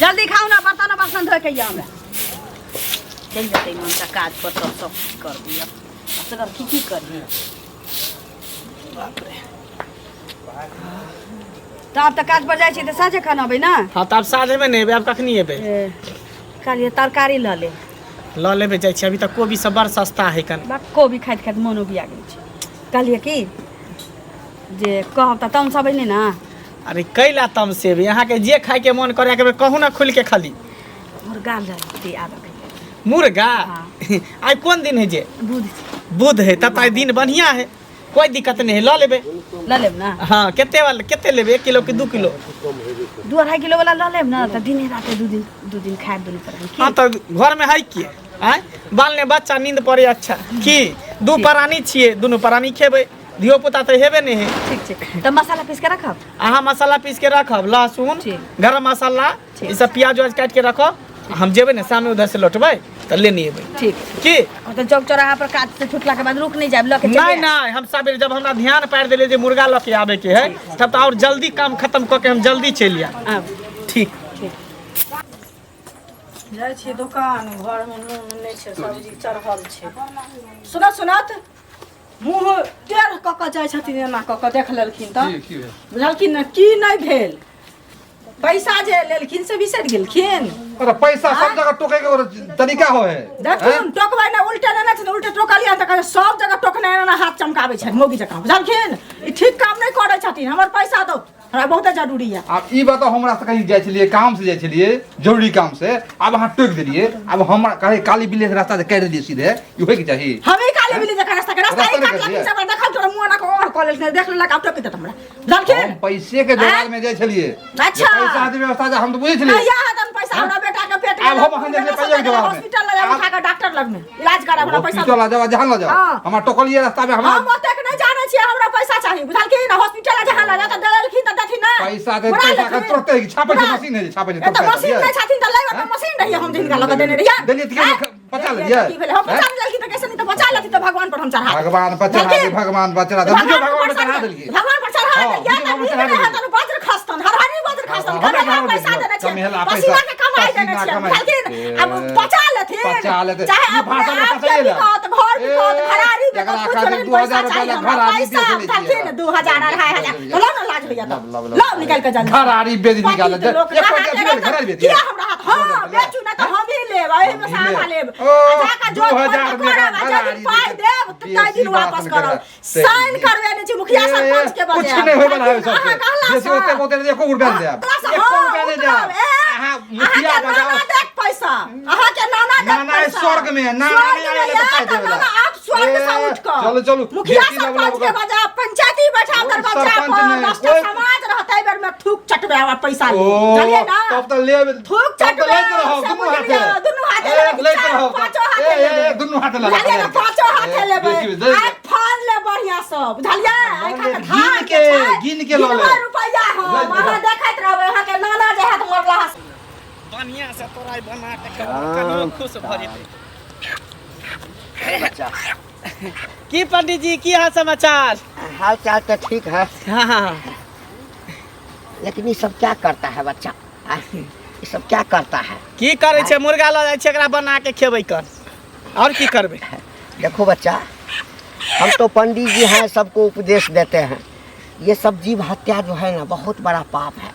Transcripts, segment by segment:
जल्दी खाउ ना, बर्तन बासन धोए के यऽ हमरा। चलि जेतै मनसँ काज पर, तब सब किछु कर दिअ। असगर की की करही? बाप रे। तऽ आब तऽ काज पर जाइ छी तऽ साँझे खाना अबै ने? हँ, तऽ आब साँझमे नहि एबै, आब कखनी एबै? ए, कहलियै तरकारी लऽ लेब। लऽ लेबै, जाइ छी। अभी तऽ कोबी सब बड़ सस्ता है कन। बाप, कोबी खाइत खाइत मोनो बिया गेल छै। कहलियै कि जे कहब तऽ तमसबै नहि ने? अरे, कैला तमसेबै? अहाँके जे खायके मन करे, अहाँके कहू ने, खुलि के खाली। मुर्गा लऽ लेती आबऽ। मुर्गा? हाँ। आइ कोन दिन है जे? बुध। बुध है, तब तऽ आइ दिन बढ़िया है, कोई दिक्कत नहीं है, लऽ लेबै। लऽ लेब ने? हाँ, कते वाला, कते लेबै? 1 किलो कि 2 किलो? 2-2.5 किलो वाला लऽ लेब ने, तऽ दिने राते 2 दिन 2 दिन खायब दुनू प्राणी की। हाँ, तऽ घर में है की आँय? बाल ने बच्चा नींद पड़े। अच्छा, की दू प्राणी छियै, दुनू प्राणी खेबै, धियो पुता तऽ हेबे नहि है। ठीक छै, तऽ मसाला पीस के रखब। अहाँ मसाला पीस के रखब, लहसुन, गरम मसाला, ई सब प्याज उयाज काटि के रखब। हम जेबै ने शाममे, उधर से लौटबै तऽ लेने एबै। ठीक। की? तऽ चौक चौराहा पर काज से छुटला के बाद रुक नहीं जायब, लऽ के चलि नहीं। आयब। नहीं, हम सबेरे जब हमरा ध्यान पारि देलियै जे मुर्गा लऽ के आबे के है, तब तऽ और जल्दी काम खत्म कऽ के हम जल्दी चलि आयब। आब। ठीक। ठीक। जाइ छियै दोकान, घरमे नून नहि छै, सब्जी चढ़ल छै। सुनत सुनत मुँह टेढ़ कऽ कऽ जाइ छथिन, एना कऽ कऽ देख लेलखिन तऽ की की भेल? बुझलखिन ने की नहि भेल? पैसा जे लेलखिन से बिसरि गेलखिन। अरे, पैसा सब जगह टोके के एगो तरीका हो है। देखथुन, टोकबै ने, उल्टे नहि छै, उल्टे टोकलियै तऽ कहै सब जगह टोकने एना हाथ चमकाबै छथि मौगी जकाँ। बुझलखिन, ई ठीक काम नहि करै छथिन। हमर पैसा दौ, हमरा बहुते जरूरी यऽ। आब ई बताउ, हमरा से कहीं जाइ छलियै, काम से जाइ छलियै, जरूरी काम से, आब अहाँ टोकि देलियै। आब हमरा कहे काली बिल्ली के रास्ता से काटि देलियै सीधे, ई होइके चाही? हम ही काली बिल्ली जकाँ रास्ता के रास्ता रास्ता ही नहि काटलखिन। काटलियै। से हमरा देखल तोरा मुँह एना कऽ और कऽ लेलखिन, देख लेलक, आब टोकि देत हमरा। बुझलखिन? हम पैसे के जोगाड़ में जाइ छलियै। अच्छा। जे पैसा के व्यवस्था जे हम तऽ बुझै छलियै। कहिया हेतन पैसा? हमरा बेटा के पेट आब हम अहाँ देखले पैसा के जोगाड़ में। हॉस्पिटल लऽ जाब उठा के, डॉक्टर लग में इलाज कराब, हमरा पैसा हॉस्पिटल लऽ जाओ, जहाँ लऽ जाओ। हाँ। हमरा टोकलियै रास्ता में हमरा। हम ओतेक नहि जानै छियै, हमरा पैसा चाही, बुझलखिन? हॉस्पिटल जहाँ लऽ जाओ तऽ देलखिन तऽ देथिन ने। पैसा दे बुला पैसा के लेथिन। तुरते छापै छै बुला- मशीन है जे छापै छै ए तऽ तुरते मशीन नहि छथिन तऽ लैबे तऽ मशीन रहियै हम जिनका लऽ कऽ देने रहियै। देलियै तऽ की बचा लेलियै? की भेलै? हम बचा लेलखिन तऽ कैसे नहि? तऽ बचा लेथिन तऽ भगवान पर हम चढ़ा देब। भगवान पर चढ़ा दे। बुझलखिन? भगवान पर चढ़ा दे, बुझियौ भगवान पर पर चढ़ा देलखिन। भगवान पर चढ़ा हाँ, देलियै बुझियौ तऽ भगवान पर चढ़ा नीक देलियै। रहत, वज्र खसतन, हरहरी वज्र खसतन। हमरा कमेला भगवान पैसा देलियै, देने छियै, कमेला पैसा, पसीना के कमाई देने पसीना छियै, कमाई। बुझलखिन? आब बचा लेथिन, बचा लेथिन। चाहे ई अपने भाषा मे आप के फँसाइए ला। बिकत, घर बिकत, ए, घरारी बिकत, जकरा कुछ खातिर लेकिन 2000 पैसा रुपया चाही ला हमरा, घरारी पैसा बेच लै छियै। बुझलखिन? 2000 2500 लाउ ने, लाज होइया तऽ लब, लब, लब। लाउ निकालि कऽ जल्दी। घरारी बेच निकाल पतित लोक एको नहा रुपया के भेल, रहत, घरारी बेच किया हमरा हाथ? हाँ, बेचू ना तऽ हम ही लेब, एहिमे से हम ही आधा लेब। लेब। ओ, आ जाकऽ जोत 2000 खोद में करब, आ घरारी जाहि दिन पाइ बेच- देब तऽ ताहि दिन बेसी वापस बात करब। करब। साइन करबे नहि छी, मुखिया ए, सरपंच के कुछ बजायब। नहि होय वाला है सबके। अहाँ कहला बेसी सँ। ओते ओते एको रुपया नहि देब। कहला सँ, एको हाँ, रुपया नहि उतरब, देब। ए, अहाँ मुखिया अहाँके बजाओ। नाना देत पैसा, अहाँके नाना देत नाना पैसा। स्वर्ग में, नाना स्वर्ग नहि में आयल तऽ या पाइ तऽ देबै। नाना आप स्वर्ग से ए, उठ कऽ। चलू, चलू, मुखिया बेटी लग सरपंच लग। के बजायब, पंचायती बैठाब कोइ दरवाजा सरपंच पर, नहि, 10 टा कोइ- समाज रहतै, एहि बेर में थूक चटबै आ पैसा ओ लेब। चलिए ना? तब तऽ लेब। थूक तब तऽ चटबै, लैत रहब से दुनू हाथे। बुझलियै, दुनू हाथे ए, लेबै, लैत चारि, रहब। पाँचो हाथे ए, ए, लेबै। ए, दुनू हाथे लऽ बुझलियै ने? पाँचो हाथे लेबै। बेसी बेसी। आइ फल ले बढ़िआँ सँ, बुझलियै? आइ खा कऽ गिन धान के, छै, गिन के लऽ लेब। गिनबै रुपैआ हम, लऽ लेब। अहाँ देखैत रहबै, अहाँके नाना जे हैत मरलाहा। बढ़िया से तोरा ई बना के खेबौ, कनियो खुश भऽ जेतै। बच्चा। की पंडित जी, की हाल समाचार? हाल चाल तो ठीक है। हाँ हाँ लेकिन ये सब क्या करता है बच्चा? ये सब क्या करता है? की करै छै? मुर्गा लऽ जाइ छै, एकरा बना के खेबै कर, और की करबै? देखो बच्चा, हम तो पंडित जी हैं, सबको उपदेश देते हैं। ये सब जीव हत्या जो है ना, बहुत बड़ा पाप है।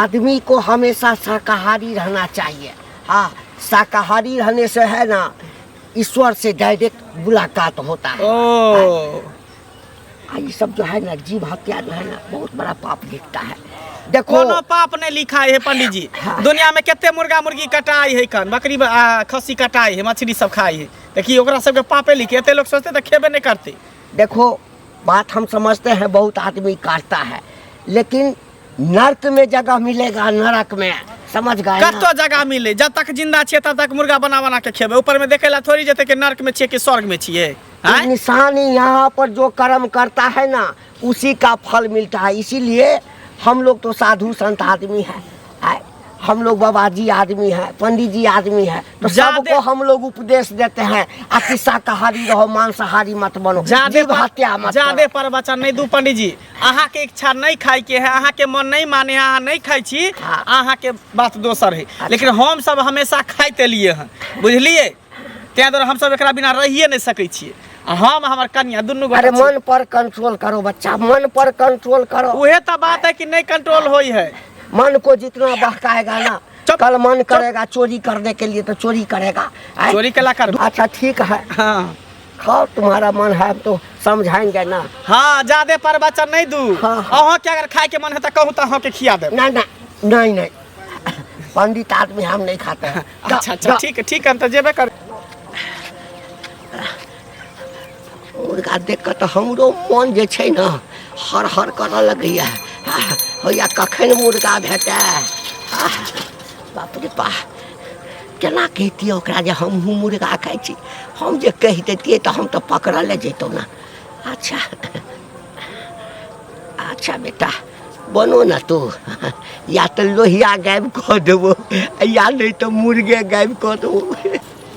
आदमी को हमेशा शाकाहारी रहना चाहिए। हाँ, शाकाहारी रहने से है ना, ईश्वर से डायरेक्ट मुलाकात होता है। ओ। ये सब जो है ना, जीव हत्या जो है ना, बहुत बड़ा पाप लिखता है, देखो। कोनो पाप नहीं लिखा है पंडित जी। दुनिया में कते मुर्गा मुर्गी कटाई है कन, बकरी खस्सी कटाई है, मछली सब खाई है, देखिए ओकरा सबके पापे लिखे? एते लोग सोचते तो खेबे नहीं करते। देखो, बात हम समझते हैं, बहुत आदमी काटता है, लेकिन नर्क में जगह मिलेगा, नरक में, समझ गए ना? कतो जगह मिले, जब तक जिंदा छियै तब तक मुर्गा बना बना के खेबै। ऊपर में देखे ला थोड़ी जेते कि नर्क में छियै कि स्वर्ग में छियै, आँय? इंसान यहाँ पर जो कर्म करता है ना, उसी का फल मिलता है। इसीलिए हम लोग तो साधु संत आदमी हैं, आय, हम लोग बाबा जी आदमी है, पंडित जी आदमी है, तो ज्यादे- सबको हम लोग उपदेश देते हैं कि शाकाहारी रहो, मांसाहारी मत बनो, जादे जीव हत्या मत जादे करो। पर बच्चा नहीं दू पंडित जी, अहाँ के इच्छा नहीं खाए के है, अहाँ के मन नहीं माने है, अहाँ नहीं खाई छी, हाँ। अहाँ के बात दोसर है, लेकिन हम सब हमेशा खाइते लिए हैं, बुझलिए? ताहि दुआरे हम सब एकरा बिना रहिए नहीं सकै छियै। आ हम हमर कनिया दुनू गोटा अरे छी। मन पर कंट्रोल करो बच्चा, मन पर कंट्रोल करो। उहे तो बात है कि नहीं कंट्रोल होई है। मन को जितना बहकाएगा ना, चुप, कल मन चुप। करेगा चोरी करने के लिए तो चोरी करेगा। आय? चोरी केला कर। अच्छा ठीक है, हाँ खाओ, तुम्हारा मन है तो समझाएंगे ना। हाँ, ज्यादे पर बच्चा नहीं दू। हाँ, हाँ। अहाँ के अगर खाए के मन है तो कहूँ तो अहाँ के खिया देब। ना ना नहीं नहीं, पंडित आदमी हम नहीं खाते हैं। अच्छा अच्छा ठीक है, ठीक है, हम तो जेबे कर। मुर्गा देख कऽ तऽ हमरो मन जे छै ने हर हर करऽ लगैया, होइया कखन मुर्गा भेटै। बाप रे बा, केना कहितियै ओकरा जे हमहूँ मुर्गा खाइ छी। हम जे कहि दैतियै तऽ हम तऽ पकड़ले जैतहुँ ने। अच्छा अच्छा बेटा बनो ना तू, या तऽ लोहिया गायब कऽ देबो या नहि तऽ मुर्गे गायब कऽ देबो।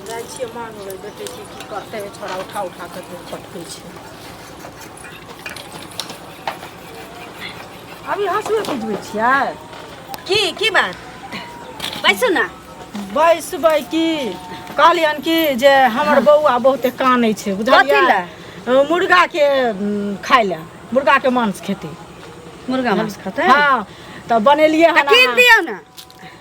जाइ छियै मांगबै, बेटे की की करतै छोड़ा, उठा उठा कऽ पटकै छै। अभी हँसुए बुझबै छियै। की की बात? बैसू ना। बैसबै की, कहलियन कि जे हमर बौआ बहुते कानै छै, बुझलियै? कथी लए? मुर्गा के खाय लए, मुर्गा के मांस खेतै। मुर्गा मांस खेतै? हाँ, तऽ बनेलियै हन। तऽ कीन अहाँ। दियौ ने।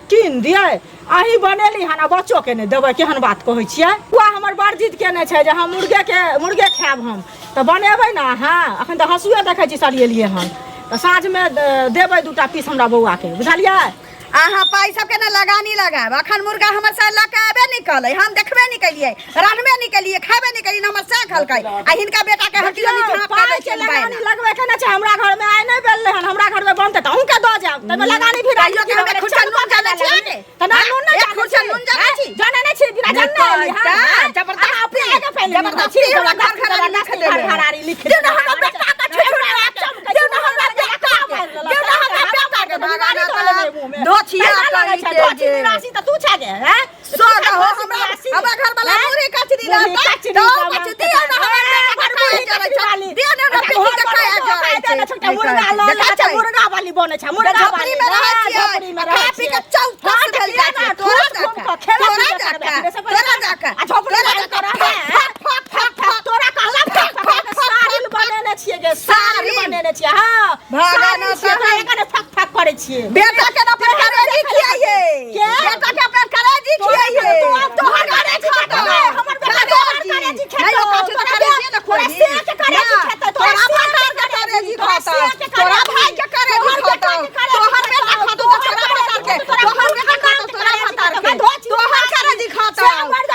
कीन दियै? अहीं बनेली हन आ बच्चो के नहि देबै, केहन बात कहै छियै? बौआ हमर बड़ जिद केने छै जे हम मुर्गे के मुर्गे खायब। हम तऽ बनेबै ने अहाँ? अखन तऽ हँसुए देखै छी सरिएलियै हन, तऽ साँझमे देबै दूटा पीस हमरा बौआके, बुझलियै? अहाँ पाइ सबके ने लगानी लगायब। अखन मुर्गा हमर से लऽ कऽ एबे नहि कलै, हम देखबे नहि केलियै, रान्हबे नहि केलियै, खेबे नहि केलियै, हमर सएह खलकै आ हिनका बेटा के हड्डी देखियौ, झाँप पाइ दै के छियनि। लगानी लगबै के नहि छै। हमरा घरमे आइ नहि बेललै हन, हमरा घरमे बनतै तऽ अहूँके दऽ जायब, ताहिमे लगानी भी कहियो के हम एक खुर्चा नून जानै छियै ने? तऽ नहि नून नहि एक जानै खुर्चा छी। नून जानै छी? जानै नहि छी, बिना नहि जानने एली हन, कहै आँय? जबरदस्ती- अहाँ अपने आगे पहिले जबरदस्ती लिखै छी, हमरा घर घरारी लिख जबरदस्ती देबै। घर घरारी लिख दियौ ने देबै। हमरा बेटा के छुछुरा, दियौ ने हमरा बेटा के, दियौ ने हमरा बेटा के। बीमारी धऽ लेबै मुँहमे। दोछिया केना लगै छै? कही के दोछी जे। निराशी तऽ तू छे गे, हैं? सो रहो, हमरा हमरा घर वाला मुरही कचरी मुरही रहता कचरी तो जमा कचरी दियौ ने हमरा बेटा के खाए जरै छै, दियौ ने हमरा बेटी के खाए जरै छै। मुर्गा लऽ देखै लै छै, छै? मुर्गा वाली बनै छै, मुर्गा झोपड़ी वाली में रहै हाँ, छियै, झोपड़ी में खा रहै पी के छियै। चौकस हाँ, तऽ भेल किया जाइ ना छै। तोरा ठूस घूम जाके, कऽ खेला तोरा पीला जाके, करबै, से पहिले तोरा जाके, आ झोपड़ी तोरा वाली जाके, करबै, फक, हैं? फक, फक, फक, तोरा कहला फक, फक, फक, सारिल बनेने छियै गे, सारिल सारिल। बनेने छियै, हाँ, भगवान सारिल छियै, तहन। तोरा कने फक फक करै छियै। बेटा के अपन करेजी खियाइए, के? बेटा के अपन करेजी खियाइए। तोहर करेजी खेतौ, हमर बेटा तोहर करेजी खेतौ, नहीं, ओकरा से तोरा करेजी ने तोरा खोजी। से के करेजी ना, खेतौ, तोरा से के भातार के करेजी तोरा खेतौ, से के तोरा करेजी, भाई के करेजी तोहर खेतौ, बेटा के करेजी तोहर बेटा खेतौ, खेतौ, तोहर तोरा भातार के, तोरा तोहर बेटा खेतौ, तोरा भातार के, तोहर करेजी खेतौ,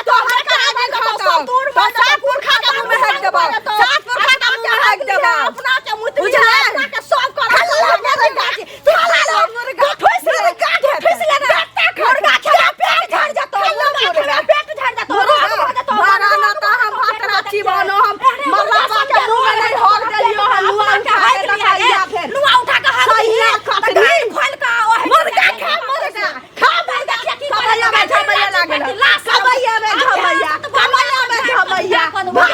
तोहर करेजी खेतौ, तो सात पुरखा के मुंह में हक देबौ, सात पुरखा के मुंह में हक देबौ। अपना के मुतली बुझलै? अपना के सब कर हल्ला मुर्गा, हल्ला मुर्गा, मुर्गा ठुस ले ना, मुर्गा खेला पेट झड़ जतो, मुर्गा खेला पेट झड़ जतो, मुर्गा रोग भऽ जेतौ, भगाना तऽ हम भात राची बनो, हम मरला के मुंह में नहीं हक देलियो हन। नुआ उठा के देखैया फेर नुआ उठा के हक सही दिही, कटनी। तऽ गाड़ खोलि कऽ ओहि मुर्गा खा, मुर्गा खा मुर्गा खा, की कबैया में झबैया लागल, कबैया में झबैया, कबैया में झबैया।